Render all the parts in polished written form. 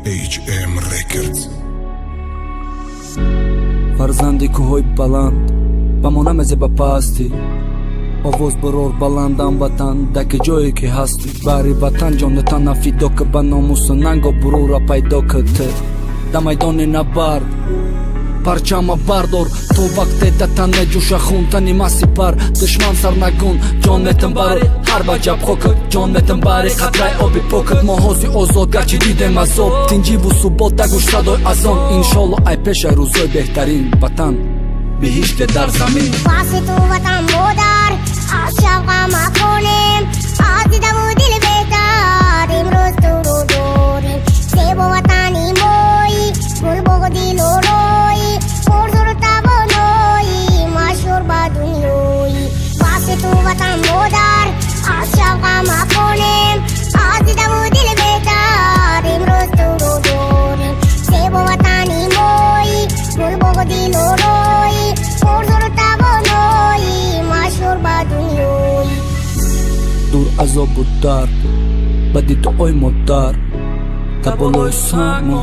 HM Records. Фарзанди кӯҳҳои баланд, ба мо намезеба пастӣ. Овоз барор баландам, ватан, даки ҷое ки ҳастӣ. Баҳри ватан ҷону тана фидо ки, ба номусу нанго бурура пайдо ки. Ту да майдони набард парчама бардор, то вақте да тан меҷӯша хун, тани ма сипар, душман сарнагун. Ҷон метам бари ҳар ваҷаб хокат, ҷон метам бари қатраи оби покат. Мо ҳози озод, гарчи дидем азоб, тинҷиву субот, дагӯш садои азон. Иншолло, ай пешай рӯзои беҳтарин, ватан биҳиште дар замин. Васли ту ватан модар, аз шавқа маконем, аз дидаву дил беҳтар имрӯз туро дорем. Зебо ватани мои, гулбоғ дилорои, пурзуру тавонои, машҳур ба дунёи. Васли ту ватан модар, аз шавқа маконем, аз дидаву дил беҳтар имрӯз туро дорем. Зебо ватани мои, гулбоғ дилорои, пурзуру тавонои, машҳур ба дунёи. Дур азобу дард, ба дидуои модар, та болои само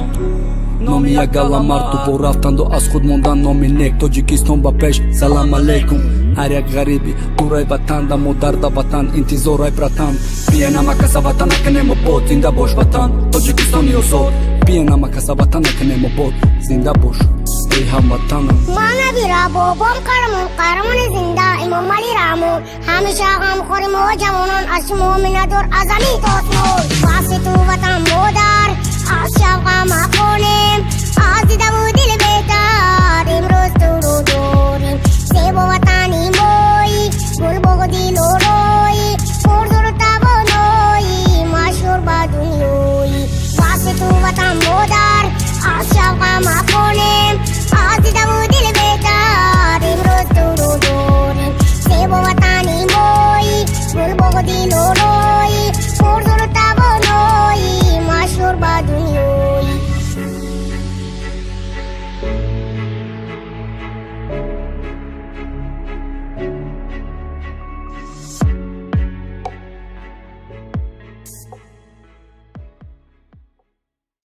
номи як гала марду бо рафтанду аз худ мондан номи нек. Тоҷикистон ба пеш! Салам алейкум ҳар як ғариби дурай ватан, да модарда ватан интизорай, братан. Бия, намакаса, ватан накунем обод. Зинда бош, ватан, Тоҷикистони озод. Бия, намакаса, ватан накунем обод. Зинда бош, эй ҳамватанам. Ма набира бобом қаҳрамон, қаҳрамони зинда Эмомалӣ Раҳмон. Ҳамеша ғамхори мо ҷавонон, аз шумо миннатдор аз замин то осмон. Васли ту ватан модар, аз шавқа маконем, аз дидаву дил беҳтар имрӯз туро.